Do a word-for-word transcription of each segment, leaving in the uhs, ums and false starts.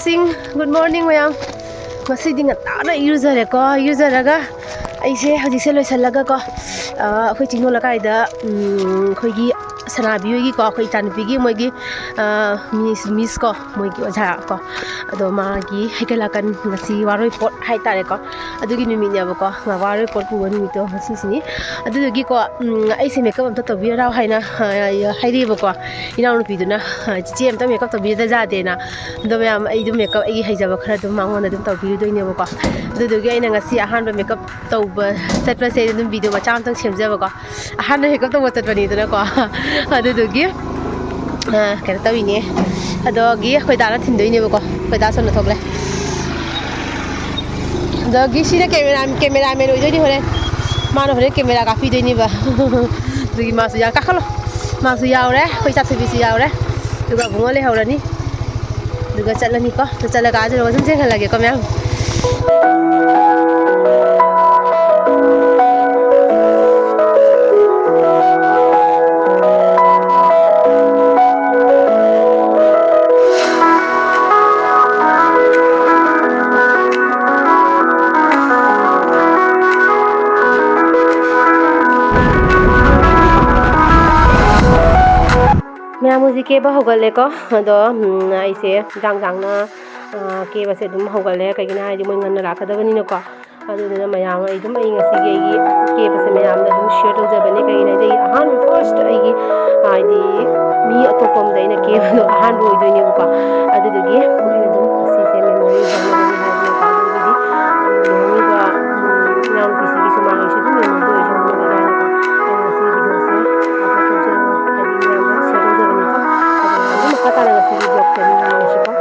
ꯁꯤꯡ, good morning ꯃꯌꯥꯝ꯫ ꯉꯁꯤꯗꯤ ꯉꯟꯇꯥꯅ ꯏꯔꯨꯖꯔꯦꯀꯣ꯫ ꯏꯔꯨꯖꯔꯒ ꯑꯩꯁꯦ ꯍꯧꯖꯤꯛꯁꯦ ꯂꯣꯏꯁꯤꯜꯂꯒꯀꯣ, ꯑ, ꯑꯩꯈꯣꯏ ꯆꯤꯡꯗꯣꯟ ꯂꯩꯀꯥꯏꯗ, ꯎꯝ, ꯑꯩꯈꯣꯏꯒꯤ ꯁꯅꯥꯕꯤ ꯍꯣꯏꯒꯤꯀꯣ, ꯑꯩꯈꯣꯏ ꯏꯆꯥꯅꯨꯄꯤꯒꯤ ꯃꯣꯏꯒꯤ, ꯑ, ꯃꯤꯁ, ꯃꯤꯁ ꯀꯣ, ꯃꯣꯏꯒꯤ ꯑꯣꯖꯥ ꯀꯣ, ꯑꯗꯣ ꯃꯥꯒꯤ ꯍꯩꯀꯠ ꯂꯥꯀꯟ ꯉꯁꯤ ꯋꯥꯔꯣꯏ ꯄꯣꯠ ꯍꯥꯏꯇꯥꯔꯦꯀꯣ, ꯑꯗꯨꯒꯤ ꯅꯨꯃꯤꯠꯅꯦꯕꯀꯣ, ꯉ-, ꯋꯥꯔꯣꯏ ꯄꯣꯠ ꯄꯨꯕ ꯅꯨꯃꯤꯠꯇꯣ ꯉꯁꯤꯁꯤꯅꯤ꯫ ꯑꯗꯨꯗꯨꯒꯤꯀꯣ, ꯎꯝ, ꯑꯩꯁꯦ ꯃꯦꯀꯞ ꯑꯝꯇ ꯇꯧꯕꯤꯔꯔꯥꯎ ꯍꯥꯏꯅ, ꯑ, ꯍꯥꯏꯔꯛꯑꯦꯕꯀꯣ꯫ ꯏꯅꯥꯎꯅꯨꯄꯤꯗꯨꯅ, "ꯆꯤꯆꯦ, ꯑꯝꯇ ꯃꯦꯀꯞ ꯇꯧꯕꯤꯗ ꯌꯥꯗꯦꯅ"꯫ ꯑꯗꯣ ꯃꯌꯥꯝ, ꯑꯩ ꯑꯗꯨꯝ ꯃꯦꯀꯞ ꯑꯩꯒꯤ ꯍꯩꯖꯕ ꯈꯔ ꯑꯗꯨꯝ ꯃꯉꯣꯟꯗ ꯑꯗꯨꯝ ꯇꯧꯕꯤꯔꯨꯗꯣꯏꯅꯦꯕꯀꯣ꯫ ꯑꯗꯨꯗꯨꯒꯤ ꯑꯩꯅ ꯉꯁꯤ ꯑꯍꯥꯟꯕ ꯃꯦꯀꯞ ꯇꯧꯕ ꯆꯠꯄꯁꯦ ꯑꯗꯨꯝ ꯚꯤꯗꯤꯑꯣ ꯃꯆꯥ ꯑꯝꯇꯪ ꯁꯦꯝꯖꯕꯀꯣ꯫ ꯑꯍꯥꯟꯕ ꯃꯦꯀꯞ ꯇꯧꯕ ꯆꯠꯄꯅꯤꯗꯅꯀꯣ꯫ ꯑꯗꯨꯗꯨꯒꯤ, ꯑ, ꯀꯩꯅꯣ ꯇꯧꯔꯤꯅꯦ꯫ ꯑꯗꯨꯒꯤ ꯑꯩꯈꯣꯏ ꯗꯥꯅ ꯊꯤꯟꯗꯣꯏꯅꯦꯕꯀꯣ꯫ ꯑꯩꯈꯣꯏ ꯗꯥ ꯁꯣꯝꯗ ꯊꯣꯛꯂꯦ꯫ ꯑꯗꯒꯤ ꯁꯤꯅ ꯀꯦꯃꯦꯔꯥ, ꯀꯦꯃꯦꯔꯥꯃꯦꯟ ꯑꯣꯏꯗꯣꯏꯅꯤ ꯍꯣꯔꯦꯟ꯫ ꯃꯥꯅ ꯍꯣꯔꯦꯟ ꯀꯦꯃꯦꯔꯥ ꯀꯥꯞꯄꯤꯗꯣꯏꯅꯦꯕ꯫ ꯑꯗꯨꯒꯤ ꯃꯥꯁꯨ ꯌꯥꯎ-, ꯀꯥꯈꯠꯂꯣ꯫ ꯃꯥꯁꯨ ꯌꯥꯎꯔꯦ, ꯑꯩꯈꯣꯏ ꯆꯥꯊꯕꯤꯁꯨ ꯌꯥꯎꯔꯦ꯫ ꯑꯗꯨꯒ ꯑꯕꯨꯡꯉꯣ ꯂꯩꯍꯧꯔꯅꯤ꯫ ꯑꯗꯨꯒ ꯆꯠꯂꯅꯤꯀꯣ꯫ ꯑꯗꯨ ꯆꯠꯂꯒ ꯑꯥ ꯌꯧꯔꯒ ꯁꯨꯝ ꯆꯦꯟꯍꯜꯂꯒꯦꯀꯣ ꯃꯌꯥꯝ꯫ ꯃꯌꯥꯝ ꯍꯧꯖꯤꯛ ꯀꯦꯕ ꯍꯧꯒꯠꯂꯦꯀꯣ꯫ ꯑꯗꯣ, ꯎꯝ, ꯑꯩꯁꯦ ꯏꯟꯖꯥꯡ ꯏꯟꯖꯥꯡꯅ, ꯑ, ꯀꯦꯕꯁꯦ ꯑꯗꯨꯝ ꯍꯧꯒꯠꯂꯦ꯫ ꯀꯩꯒꯤꯅꯣ ꯍꯥꯏꯔꯗꯤ ꯃꯣꯏ ꯉꯟꯅ ꯂꯥꯛꯀꯗꯕꯅꯤꯅꯀꯣ꯫ ꯑꯗꯨꯗꯨꯅ ꯃꯌꯥꯝ, ꯑꯩ ꯑꯗꯨꯝ ꯑꯩ ꯉꯁꯤꯒꯤ ꯑꯩꯒꯤ ꯀꯦꯕꯁꯦ ꯃꯌꯥꯝꯗ ꯑꯗꯨꯝ ꯁꯤꯌꯔ ꯇꯧꯖꯕꯅꯦ꯫ ꯀꯩꯒꯤꯅꯣ ꯍꯥꯏꯗꯤ ꯑꯩꯒꯤ ꯑꯍꯥꯟꯕ ꯐꯥꯔꯁ ꯑꯩꯒꯤ ꯍꯥꯏꯗꯤ ꯃꯤ ꯑꯇꯣꯞꯄ ꯑꯝꯗ ꯑꯩꯅ ꯀꯦꯕꯗꯣ ꯑꯍꯥꯟꯕ ꯑꯣꯏꯗꯣꯏꯅꯦꯕꯀꯣ꯫ ꯑꯗꯨꯗꯨꯒꯤ ꯑꯩꯅ ꯑꯗꯨꯝ ꯁꯤꯁꯦ ꯃꯦꯃꯣꯔꯤ ꯍꯣꯠꯅꯕꯒꯤ ꯍꯥꯏꯕꯅꯦꯀꯣ꯫ ꯑꯗꯨꯒꯤꯗꯤ ꯂꯨꯍꯣꯡꯉꯤꯕ, ꯎꯝ, ꯏꯅꯥꯎꯅꯨꯄꯤꯁꯤꯒꯤꯁꯨ ꯃꯥꯒꯤꯁꯨ ꯑꯗꯨꯝ ꯃꯦꯃꯣꯔꯤ ꯑꯣꯏꯁꯅꯕ ꯍꯥꯏꯅꯀꯣ꯫ ꯑꯩꯅ ꯉꯁꯤꯒꯤ ꯚꯤꯗꯤꯑꯣꯁꯦ ꯍꯥꯏꯗꯤ ꯃꯌꯥꯝꯗ ꯁꯤꯌꯔ ꯇꯧꯖꯕꯅꯤꯀꯣ꯫ ꯑꯗꯨꯅ ꯑꯗꯨꯝ ꯃꯈꯥ ꯇꯥꯅ ꯉꯁꯤꯒꯤ ꯚ꯭ꯂꯣꯒꯁꯦ ꯑꯗꯨꯝ ꯌꯦꯡꯉꯁꯤꯀꯣ꯫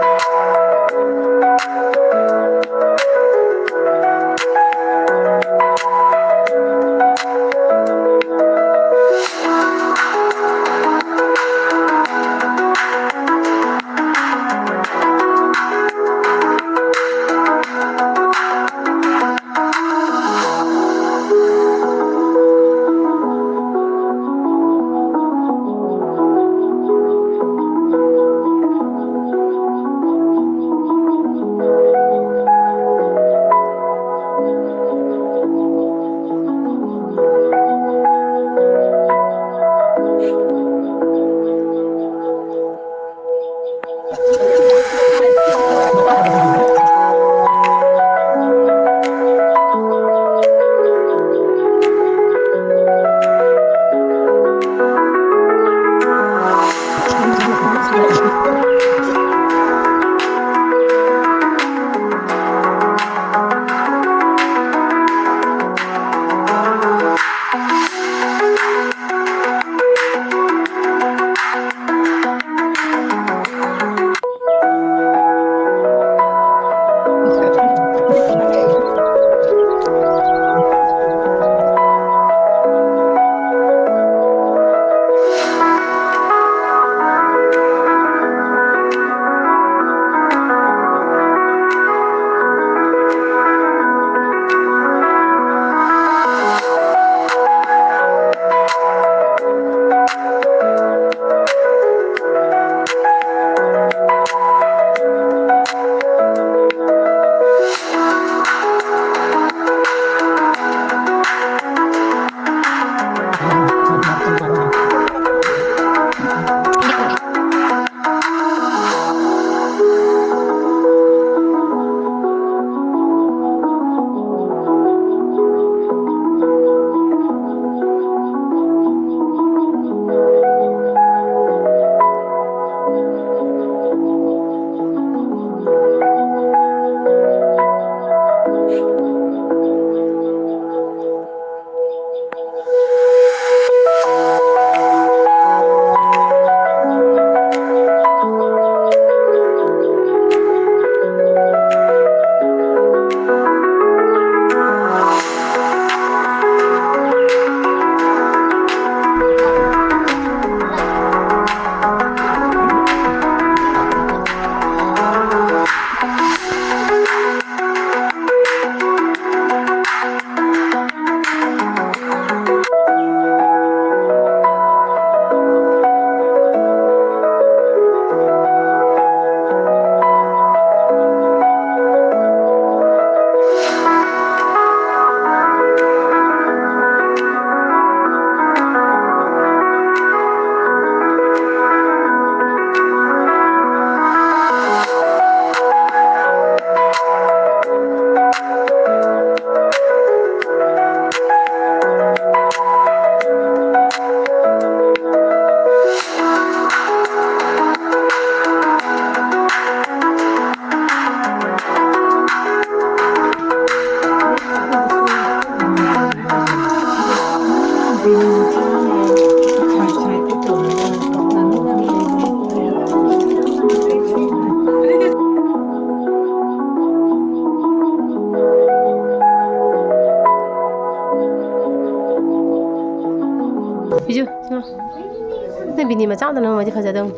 ꯅꯣꯏ ꯕꯤꯅꯤ ꯃꯆꯥ ꯑꯝꯇ ꯂꯧꯔꯝꯃꯗꯤ ꯐꯖꯗꯧꯅꯤ꯫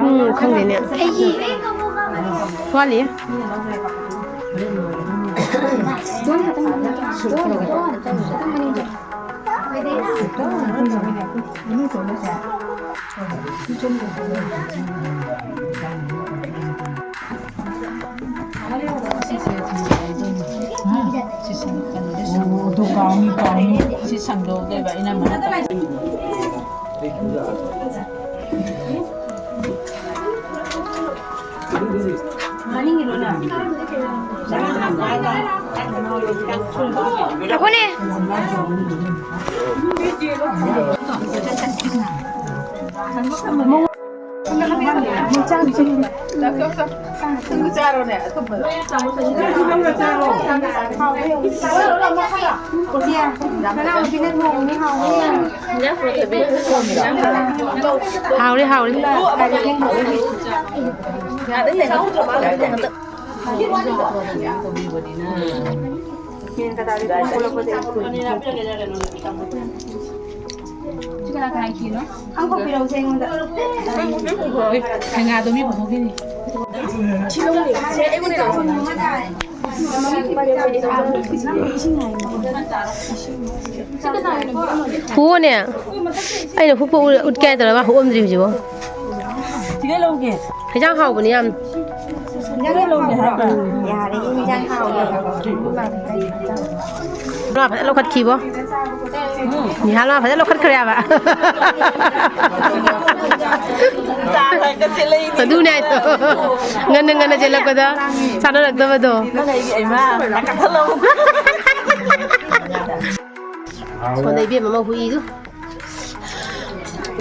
ꯎꯝ, ꯈꯪꯗꯦꯅꯦ꯫ ꯋꯥꯠꯂꯤ꯫ ꯑꯗꯨ ꯀꯥꯎꯅꯤ, ꯀꯥꯎꯅꯤ꯫ ꯁꯤ ꯁꯪꯗꯣꯛꯇꯣꯏꯕ ꯏꯅꯝꯃꯅ꯫ ꯑꯩꯈꯣꯏꯅꯦ꯫ ꯍꯥꯎꯔꯦ, ꯍꯥꯎꯔꯦ꯫ ꯀꯩꯉꯥꯗꯣ ꯃꯤ ꯄꯨꯊꯣꯛꯈꯤꯅꯤ꯫ ꯍꯨꯑꯣꯅꯦ꯫ ꯑꯩꯅ ꯍꯨꯛꯄ ꯎ-, ꯎꯠꯀꯦ ꯍꯥꯏ ꯇꯧꯔꯒ ꯃꯥ ꯍꯨꯛꯑꯝꯗ꯭ꯔꯤ ꯍꯧꯖꯤꯛꯐꯥꯎ꯫ ꯁꯤꯗ ꯂꯧꯒꯦ꯫ ꯍꯤꯟꯖꯥꯡ ꯍꯥꯎꯕꯅꯤ ꯌꯥꯝ꯫ ꯁꯤꯗ ꯂꯧꯒꯦ ꯍꯥꯏꯕ꯫ ꯌꯥꯔꯦ, ꯍꯤꯟꯖꯥꯡ ꯍꯥꯎꯕ꯫ ꯃꯥ ꯐꯖꯅ ꯂꯧꯈꯠꯈꯤꯕꯣ꯫ ꯅꯤꯍꯥꯜ ꯃꯥ ꯐꯖꯅ ꯂꯧꯈꯠꯈ꯭ꯔꯦꯕ꯫ ꯆꯥ ꯊꯛꯀꯁꯦ ꯂꯩꯅꯤ꯫ ꯑꯗꯨꯅꯦ ꯍꯥꯏꯗꯣ꯫ ꯉꯟꯅ ꯉꯟꯅ ꯆꯦꯜꯂꯛꯄꯗ ꯆꯥꯅꯔꯛꯇꯕꯗꯣ꯫ ꯅꯪ ꯑꯩꯒꯤ ꯑꯩꯃ ꯅꯥꯀꯟ ꯊꯠꯂꯝꯃꯨ꯫ ꯁꯣꯝꯗ ꯏꯕꯦꯝ ꯑꯃ ꯍꯨꯏꯗꯨ꯫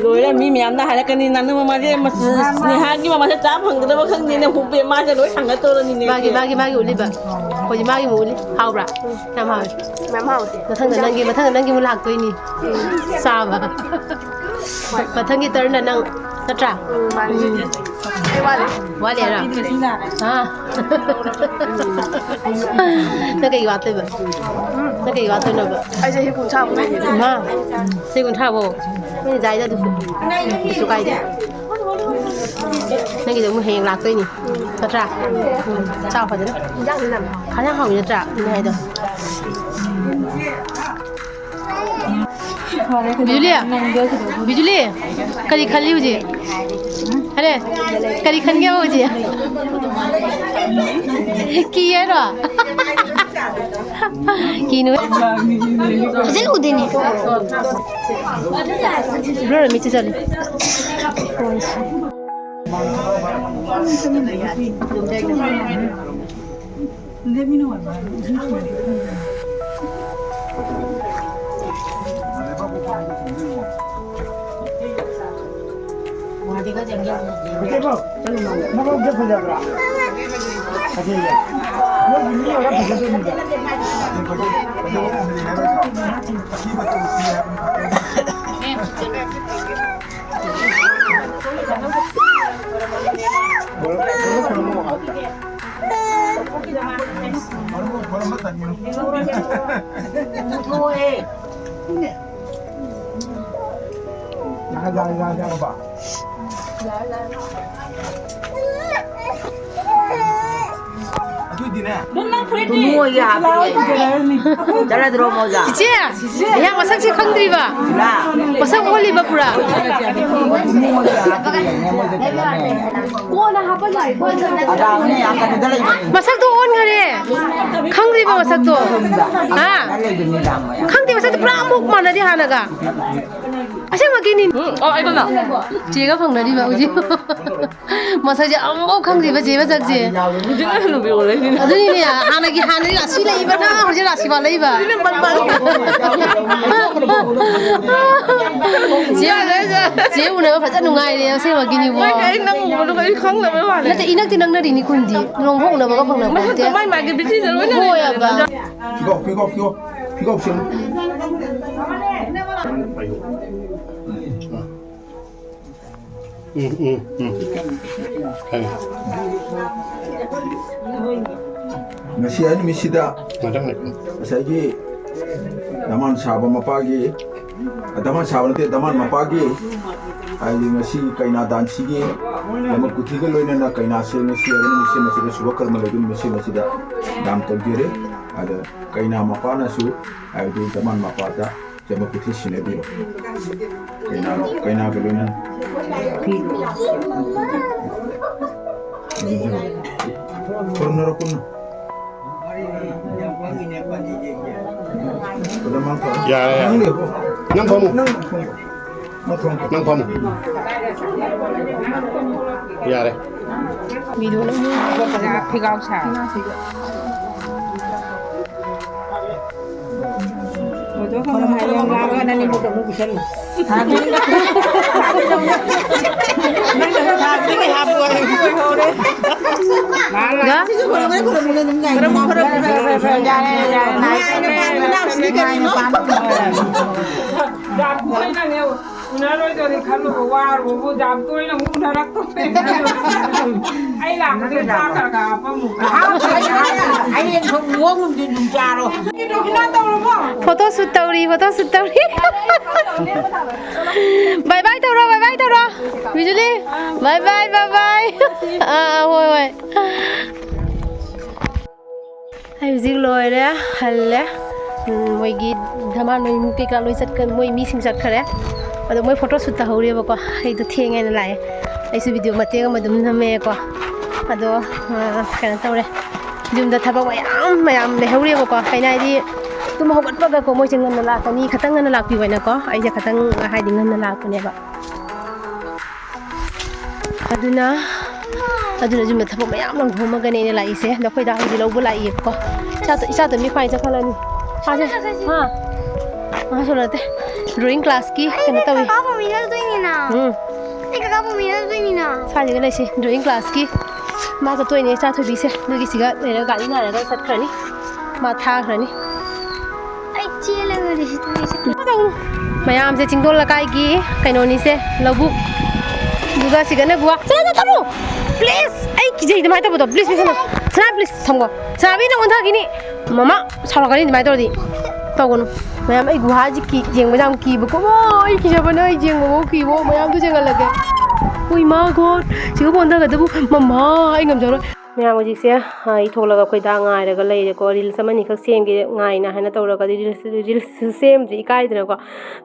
ꯂꯣꯏꯔꯦ, ꯃꯤ ꯃꯌꯥꯝꯅ ꯍꯥꯏꯔꯛꯀꯅꯤ, "ꯅꯪ ꯃꯃꯥꯁꯦ ꯃꯁ-, ꯅꯦꯍꯥꯒꯤ ꯃꯃꯥꯁꯦ ꯆꯥ ꯐꯪꯒꯗꯕ ꯈꯪꯗꯦꯅꯦ, ꯍꯨꯞꯄꯦ, ꯃꯥꯁꯦ ꯂꯣꯏ ꯁꯪꯉ ꯇꯧꯔꯅꯤꯅꯦ"꯫ ꯃꯥꯒꯤ, ꯃꯥꯒꯤ, ꯃꯥꯒꯤ ꯎꯠꯂꯤꯕ꯫ ꯑꯩꯈꯣꯏꯗꯤ ꯃꯥꯒꯤ ꯑꯃꯨꯛ ꯎꯠꯂꯤ꯫ ꯍꯥꯎꯕ꯭ꯔꯥ? ꯌꯥꯝ ꯍꯥꯎꯋꯦ꯫ ꯃꯌꯥꯝ ꯍꯥꯎꯋꯦ꯫ ꯃꯊꯪꯗ ꯅꯪꯒꯤ, ꯃꯊꯪꯗ ꯅꯪꯒꯤ ꯑꯃꯨꯛ ꯂꯥꯛꯇꯣꯏꯅꯤ꯫ ꯆꯥꯕ꯫ ꯃꯊꯪꯒꯤ ꯇꯔꯟꯗ ꯅꯪ ꯅꯠꯇ꯭ꯔꯥ? ꯎꯝ, ꯃꯥꯅꯤ꯫ ꯎꯝ꯫ ꯑꯩ ꯋꯥꯠꯂꯤ꯫ ꯋꯥꯠꯂꯤ ꯍꯥꯏꯔꯣ? ꯑꯥ꯫ ꯅꯪ ꯀꯩ ꯋꯥꯠꯇꯣꯏꯕ? ꯅꯪ ꯀꯩ ꯋꯥꯠꯇꯣꯏꯅꯣꯕ? ꯑꯩ ꯆꯍꯤ ꯀꯨꯟꯊ꯭ꯔꯥꯃꯨꯛ ꯂꯩꯈꯤꯅꯤ꯫ ꯃꯥ? ꯆꯍꯤ ꯀꯨꯟꯊ꯭ꯔꯥꯕꯣ? ꯅꯣꯏ ꯌꯥꯏꯗ ꯑꯗꯨꯁꯨ꯫ ꯀꯩꯁꯨ ꯀꯥꯏꯗꯦ꯫ ꯅꯪꯒꯤꯗꯣ ꯑꯃꯨꯛ ꯍꯌꯦꯡ ꯂꯥꯛꯇꯣꯏꯅꯤ꯫ ꯅꯠꯇ꯭ꯔꯥ? ꯎꯝ꯫ ꯆꯥꯎ ꯐꯖꯅ꯫ ꯏꯟꯖꯥꯡꯗꯤ ꯅꯝꯃꯣ꯫ ꯈꯥꯖꯥꯡ ꯍꯥꯎꯋꯤ ꯅꯠꯇ꯭ꯔꯥ? ꯅꯣꯏ ꯍꯥꯏꯗꯣ꯫ ꯕꯤꯖꯨꯂꯤ! ꯕꯤꯖꯨꯂꯤ! ꯀꯔꯤ ꯈꯜꯂꯤ ꯍꯧꯖꯤꯛ? ꯑꯔꯦ, ꯀꯔꯤ ꯈꯟꯒꯦꯕ ꯍꯧꯖꯤꯛ? ꯀꯤ ꯍꯥꯏꯔꯣ? ꯀꯤꯅꯨ꯫ ꯐꯖꯅ ꯎꯗꯦꯅꯦ꯫ ꯕ꯭ꯔꯣ, ꯃꯤꯠꯁꯦ ꯆꯠꯂꯤ꯫ ꯑꯗꯨꯏꯗꯤꯅꯦ꯫ ꯇꯨꯝꯃꯣ ꯌꯥꯗ꯭ꯔꯦ꯫ ꯆꯠꯂꯗ꯭ꯔꯣ ꯃꯣꯖꯥ? ꯏꯆꯦ, ꯑꯩꯍꯥꯛ ꯃꯁꯛꯁꯦ ꯈꯪꯗ꯭ꯔꯤꯕ꯫ ꯂꯥ꯫ ꯃꯁꯛ ꯑꯣꯜꯂꯤꯕ ꯄꯨꯔꯥ꯫ ꯇꯨꯝꯃꯣ ꯌꯥꯗ꯭ꯔꯦ꯫ ꯀꯣꯟꯅ ꯍꯥꯞꯄ ꯌꯥꯏ꯫ ꯑꯗꯥ ꯃꯤ ꯑꯥ ꯀꯩꯅꯣꯗ ꯂꯩꯕꯅꯤ꯫ ꯃꯁꯛꯇꯣ ꯑꯣꯟꯈꯔꯦ꯫ ꯈꯪꯗ꯭ꯔꯤꯕ ꯃꯁꯛꯇꯣ꯫ ꯍꯥ? ꯑꯗꯥ ꯂꯩꯕꯅꯤ ꯂꯥ ꯃꯌꯥꯝ꯫ ꯈꯪꯗꯦ, ꯃꯁꯛꯇꯣ ꯄꯨꯔꯥ ꯑꯃꯨꯛ ꯃꯥꯟꯅꯗꯦ ꯍꯥꯟꯅꯒ꯫ ꯑꯁꯦꯡꯕꯒꯤꯅꯤ꯫ ꯎꯝ, ꯑꯣ, ꯑꯩꯉꯣꯟꯗ꯫ ꯆꯦꯒ ꯐꯪꯅꯔꯤꯕ ꯍꯧꯖꯤꯛ꯫ ꯃꯁꯛꯁꯦ ꯑꯃꯐꯥꯎ ꯈꯪꯗ꯭ꯔꯤꯕ ꯆꯦ ꯃꯁꯛꯁꯦ꯫ ꯍꯧꯖꯤꯛꯅ ꯍꯅꯨꯕꯤ ꯑꯣꯜꯂꯛꯏꯁꯤꯅꯦ꯫ ꯑꯗꯨꯅꯤꯅꯦ, ꯍꯥꯟꯅꯒꯤ, ꯍꯥꯟꯅꯗꯤ ꯔꯥꯁꯤ ꯂꯩꯕꯅ ꯍꯧꯖꯤꯛ ꯔꯥꯁꯤ ꯋꯥꯠꯂꯛꯏꯕ꯫ ꯍꯧꯖꯤꯛꯅ ꯄꯪ ꯄꯪ꯫ ꯆꯦ, ꯆꯦ ꯎꯅꯕ ꯐꯖꯅ ꯅꯨꯡꯉꯥꯏꯔꯦ ꯑꯁꯦꯡꯕꯒꯤꯅꯤꯕꯣ꯫ ꯃꯥꯏ ꯑꯩ ꯅꯪ ꯎꯕꯗꯨꯒ ꯑꯩ ꯈꯪꯗꯕꯩ ꯋꯥꯅꯦ꯫ ꯅꯠꯇꯦ, ꯏꯅꯛꯇꯤ ꯅꯛꯅꯔꯤꯅꯤ ꯈꯨꯟꯗꯤ꯫ ꯅꯣꯡꯐꯥꯎ ꯎꯅꯕꯒ ꯐꯪꯅꯕ ꯅꯠꯇꯦ꯫ ꯃꯥꯏ ꯃꯥꯒꯤ ꯕꯤꯖꯤꯗ ꯂꯣꯏꯅ ꯍꯣꯏ ꯂꯩꯅꯔꯦ꯫ ꯑꯕ꯫ ꯐꯤꯒꯧ, ꯐꯤꯒꯧ, ꯐꯤꯒꯧ, ꯐꯤꯒꯧ ꯁꯦꯝꯃꯨ꯫ ꯎꯝ, ꯎꯝ, ꯎꯝ꯫ ꯈꯪꯉꯦ꯫ ꯉꯁꯤ ꯍꯥꯏ ꯅꯨꯃꯤꯠꯁꯤꯗ ꯃꯊꯪ ꯉꯁꯥꯏꯒꯤ ꯗꯃꯥꯟ ꯁꯥꯕ ꯃꯄꯥꯒꯤ, ꯗꯃꯥꯟ ꯁꯥꯕ ꯅꯠꯇꯦ, ꯗꯃꯥꯟ ꯃꯄꯥꯒꯤ, ꯍꯥꯏꯗꯤ ꯉꯁꯤ ꯀꯩꯅꯥ ꯗꯥꯟꯁꯤꯒꯤ ꯂꯃꯛ ꯀꯨꯊꯤꯒ ꯂꯣꯏꯅꯅ ꯀꯩꯅꯥꯁꯦ ꯉꯁꯤ ꯍꯥꯏꯕ ꯅꯨꯃꯤꯠꯁꯤꯃ ꯁꯤꯗ ꯁꯨꯚ ꯀꯔꯃ ꯂꯩꯕ ꯅꯨꯃꯤꯠꯁꯤꯃ ꯁꯤꯗ ꯗꯥꯟ ꯇꯧꯖꯔꯦ꯫ ꯑꯗ ꯀꯩꯅꯥ ꯃꯄꯥꯅꯁꯨ ꯍꯥꯏꯕꯗꯤ ꯗꯃꯥꯟ ꯃꯄꯥꯗ ꯆꯃꯛ ꯀꯨꯊꯤ ꯁꯤꯟꯅꯕꯤꯌꯨ꯫ ꯀꯩꯅꯥ, ꯀꯩꯅꯥꯒ ꯂꯣꯏꯅꯅ꯫ ꯈꯨꯔꯨꯝꯅꯔꯣ ꯄꯨꯟꯅ꯫ ꯌꯥꯔꯦ, ꯌꯥꯔꯦ꯫ ꯅꯪ ꯂꯦꯞꯄꯣ꯫ ꯅꯪ ꯐꯝꯃꯨ꯫ ꯅꯪ ꯐꯝꯃꯨ꯫ ꯅꯪ ꯐꯝꯃꯨ꯫ ꯌꯥꯔꯦ꯫ ꯃꯤꯗꯨꯅ ꯐꯤꯒꯥꯎ ꯁꯥ꯫ ꯎꯅꯔꯣꯏꯗꯣꯔꯦ ꯈꯜꯂꯨꯕ ꯋꯥꯔꯨꯕꯕꯨ ꯌꯥꯝ ꯇꯣꯏꯅ ꯑꯃꯨꯛ ꯎꯅꯔꯛꯇꯣꯔꯦ꯫ ꯑꯩ ꯂꯥꯛꯄꯗꯒꯤ ꯆꯥꯛ ꯈꯔ ꯈꯔ ꯍꯥꯞꯄꯝꯃꯨ꯫ ꯍꯌꯦꯡ ꯊꯣꯡ ꯂꯣꯟꯒꯨꯝꯗꯤ ꯑꯗꯨꯝ ꯆꯥꯔꯣ꯫ ꯔꯣꯍꯤꯅꯥ ꯇꯧꯔꯕꯣ? ꯐꯣꯇꯣ ꯁꯨꯠ ꯇꯧꯔꯤ, ꯐꯣꯇꯣ ꯁꯨꯠ ꯇꯧꯔꯤ꯫ ꯕꯥꯏ ꯕꯥꯏ ꯇꯧꯔꯣ, ꯕꯥꯏ ꯕꯥꯏ ꯇꯧꯔꯣ꯫ ꯕꯤꯖꯨꯂꯤ, ꯕꯥꯏ ꯕꯥꯏ, ꯕꯥꯏ ꯕꯥꯏ꯫ ꯑꯥ, ꯍꯣꯏ, ꯍꯣꯏ꯫ ꯑꯩ ꯍꯧꯖꯤꯛ ꯂꯣꯏꯔꯦ, ꯍꯜꯂꯦ꯫ ꯎꯝ, ꯃꯣꯏꯒꯤ ꯙꯃꯥꯟ ꯃꯣꯏ ꯀꯩꯀꯥ ꯂꯣꯏ ꯆꯠꯈ-, ꯃꯣꯏ ꯃꯤꯁꯤꯡ ꯆꯠꯈ꯭ꯔꯦ꯫ ꯑꯗꯣ ꯃꯣꯏ ꯐꯣꯇꯣ ꯁꯨꯠ ꯇꯧꯍꯧꯔꯤꯕꯀꯣ꯫ ꯑꯩꯗꯣ ꯊꯦꯡꯉꯦꯅ ꯂꯥꯛꯑꯦ꯫ ꯑꯩꯁꯨ ꯚꯤꯗꯤꯑꯣ ꯃꯇꯦꯛ ꯑꯃ ꯑꯗꯨꯝ ꯅꯝꯃꯦꯀꯣ꯫ ꯑꯗꯣ, ꯑ, ꯀꯩꯅꯣ ꯇꯧꯔꯦ꯫ ꯌꯨꯝꯗ ꯊꯕꯛ ꯃꯌꯥꯝ, ꯃꯌꯥꯝ ꯂꯩꯍꯧꯔꯤꯕꯀꯣ꯫ ꯀꯩꯅꯣ ꯍꯥꯏꯗꯤ, ꯇꯨꯝ ꯍꯧꯒꯠꯄꯒꯀꯣ, ꯃꯣꯏꯁꯦ ꯉꯟꯅ ꯂꯥꯛꯀꯅꯤ, ꯈꯤꯇꯪ ꯉꯟꯅ ꯂꯥꯛꯄꯤꯌꯨ ꯍꯥꯏꯅꯀꯣ꯫ ꯑꯩꯁꯦ ꯈꯤꯇꯪ, ꯍꯥꯏꯗꯤ, ꯉꯟꯅ ꯂꯥꯛꯄꯅꯦꯕ꯫ ꯑꯗꯨꯅ, ꯑꯗꯨꯅ ꯌꯨꯝꯗ ꯊꯕꯛ ꯃꯌꯥꯝ ꯂꯪꯊꯣꯛꯑꯝꯃꯒꯅꯦ ꯑꯩꯅ ꯂꯥꯛꯏꯁꯦ꯫ ꯑꯗꯣ ꯑꯩꯈꯣꯏ ꯗꯥ ꯍꯧꯖꯤꯛ ꯂꯧꯕ ꯂꯥꯛꯏꯌꯦꯕꯀꯣ꯫ ꯏꯆꯥ-, ꯏꯆꯥꯇꯣꯝꯕꯤ ꯈ꯭ꯋꯥꯏ ꯆꯠꯈꯠꯂꯅꯤ꯫ ꯃꯥꯁꯦ, ꯍꯥ? ꯃꯥ ꯁꯣꯝꯗ ꯅꯠꯇꯦ꯫ ꯗ꯭ꯔꯣꯌꯤꯡ ꯀ꯭ꯂꯥꯁꯀꯤ ꯀꯩꯅꯣ ꯇꯧꯏ꯫ ꯀꯀꯥ ꯄꯥꯝꯃꯤꯅ ꯂꯧꯗꯣꯏꯅꯤꯅ꯫ ꯎꯝ꯫ ꯑꯩ ꯀꯀꯥ ꯄꯥꯝꯃꯤꯅ ꯂꯧꯗꯣꯏꯅꯤꯅ꯫ ꯁ꯭ꯋꯥꯏꯗꯒ ꯂꯩꯁꯤ꯫ ꯗ꯭ꯔꯣꯌꯤꯡ ꯀ꯭ꯂꯥꯁꯀꯤ ꯃꯥ ꯆꯠꯇꯣꯏꯅꯦ, ꯏꯆꯥ ꯊꯣꯏꯕꯤꯁꯦ꯫ ꯑꯗꯨꯒꯤ ꯁꯤꯒ ꯂꯩꯔꯒ ꯒꯥꯔꯤ ꯉꯥꯏꯔꯒ ꯆꯠꯈ꯭ꯔꯅꯤ꯫ ꯃꯥ ꯊꯥꯈ꯭ꯔꯅꯤ꯫ ꯑꯩ ꯆꯦꯜꯂꯒꯗꯤ ꯁꯤ ꯊꯝꯃꯤꯁꯦ꯫ ꯃꯌꯥꯝꯁꯦ ꯆꯤꯡꯗꯣꯟ ꯂꯩꯀꯥꯏꯒꯤ ꯀꯩꯅꯣꯅꯤꯁꯦ, ꯂꯧꯕꯨꯛ, ꯑꯗꯨꯒ ꯁꯤꯒꯅ ꯒꯨꯍꯥ꯫ ꯁꯅꯥ, ꯁꯅꯥ, ꯊꯝꯃꯣ꯫ Please, ꯑꯩ ꯀꯤꯖꯩ ꯑꯗꯨꯃꯥꯏꯅ ꯇꯧꯕꯗꯣ꯫ Please, please, ꯁꯅꯥ꯫ ꯁꯅꯥ, please, ꯊꯝꯃꯣ꯫ ꯁꯅꯥꯕꯤ, ꯅꯪ ꯑꯣꯟꯊꯈꯤꯅꯤ꯫ ꯃꯃꯥ ꯁꯥꯎꯔꯛꯀꯅꯤ ꯑꯗꯨꯃꯥꯏꯅ ꯇꯧꯔꯗꯤ꯫ ꯇꯧꯒꯅꯨ꯫ ꯃꯌꯥꯝ, ꯑꯩ ꯒꯨꯍꯥꯁꯤ ꯀꯤ-, ꯌꯦꯡꯕꯗ ꯌꯥꯝ ꯀꯤꯕꯀꯣ꯫ ꯑꯣ, ꯑꯩ ꯀꯤꯖꯕꯅ ꯑꯩ ꯌꯦꯡꯕꯐꯥꯎ ꯀꯤꯕꯣ꯫ ꯃꯌꯥꯝꯗꯨ ꯌꯦꯡꯍꯜꯂꯒꯦ꯫ ꯎꯏ, ꯃꯥ ꯒꯣꯠ꯫ ꯁꯤꯒ ꯑꯣꯟꯊꯒꯗꯕꯨ꯫ ꯃꯃꯥ, ꯑꯩ ꯉꯝꯖꯔꯣꯏ꯫ ꯃꯌꯥꯝ ꯍꯧꯖꯤꯛꯁꯦ, ꯑ, ꯑꯩ ꯊꯣꯛꯂꯒ ꯑꯩꯈꯣꯏ ꯗꯥ ꯉꯥꯏꯔꯒ ꯂꯩꯔꯦꯀꯣ꯫ Reels ꯑꯃꯅꯤꯈꯛ ꯁꯦꯝꯒꯦ ꯉꯥꯏꯅ ꯍꯥꯏꯅ ꯇꯧꯔꯒ ꯑꯗꯨ Reels, Reels ꯁꯦꯝꯗ꯭ꯔꯤ, ꯏꯀꯥꯏꯗꯅꯀꯣ꯫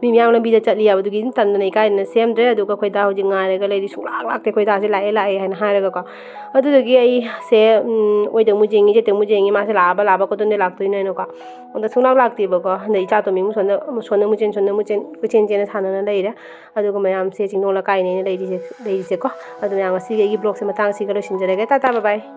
ꯃꯤ ꯃꯌꯥꯝ ꯂꯝꯕꯤꯗ ꯆꯠꯂꯤ ꯍꯥꯏꯕꯗꯨꯒꯤ ꯑꯗꯨꯝ ꯇꯟꯗꯅ ꯏꯀꯥꯏꯗꯅ ꯁꯦꯝꯗ꯭ꯔꯦ꯫ ꯑꯗꯨꯒ ꯑꯩꯈꯣꯏ ꯗꯥ ꯍꯧꯖꯤꯛ ꯉꯥꯏꯔꯒ ꯂꯩꯔꯤ꯫ ꯁꯨꯡꯂꯥꯛ ꯂꯥꯛꯇꯦ꯫ ꯑꯩꯈꯣꯏ ꯗꯥꯁꯦ ꯂꯥꯛꯑꯦ, ꯂꯥꯛꯑꯦ ꯍꯥꯏꯅ ꯍꯥꯏꯔꯒꯀꯣ꯫ ꯑꯗꯨꯗꯨꯒꯤ ꯑꯩꯁꯦ, ꯎꯝ, ꯑꯣꯏꯗ ꯑꯃꯨꯛ ꯌꯦꯡꯉꯤ, ꯆꯦꯠꯇ ꯑꯃꯨꯛ ꯌꯦꯡꯉꯤ꯫ ꯃꯥꯁꯦ ꯂꯥꯛꯑꯕ, ꯂꯥꯛꯑꯕ ꯀꯗꯣꯝꯗꯩ ꯂꯥꯛꯇꯣꯏꯅꯣ ꯍꯥꯏꯅꯀꯣ꯫ ꯑꯗ ꯁꯨꯡꯂꯥꯛ ꯂꯥꯛꯇꯦꯕꯀꯣ꯫ ꯑꯗ ꯏꯆꯥ ꯇꯣꯝꯕꯤꯃꯨꯛ ꯁꯣꯝꯗ, ꯁꯣꯝꯗ ꯑꯃꯨꯛ ꯆꯦꯟ, ꯁꯣꯝꯗ ꯑꯃꯨꯛ ꯆꯦꯟ, ꯀꯣꯏꯆꯦꯟ ꯆꯦꯟꯅ ꯁꯥꯟꯅꯅ ꯂꯩꯔꯦ꯫ ꯑꯗꯨꯒ ꯃꯌꯥꯝꯁꯦ ꯆꯤꯡꯅꯣꯡ ꯂꯩꯀꯥꯏꯅꯦꯅ ꯂꯩꯔꯤꯁꯦ, ꯂꯩꯔꯤꯁꯦꯀꯣ꯫ ꯑꯗꯨ ꯃꯌꯥꯝ, ꯉꯁꯤꯒꯤ ꯑꯩꯒꯤ vlogꯁꯦ ꯃꯇꯥꯡ ꯑꯁꯤꯒ ꯂꯣꯏꯁꯤꯟꯖꯔꯒꯦ꯫ Tata, bye bye꯫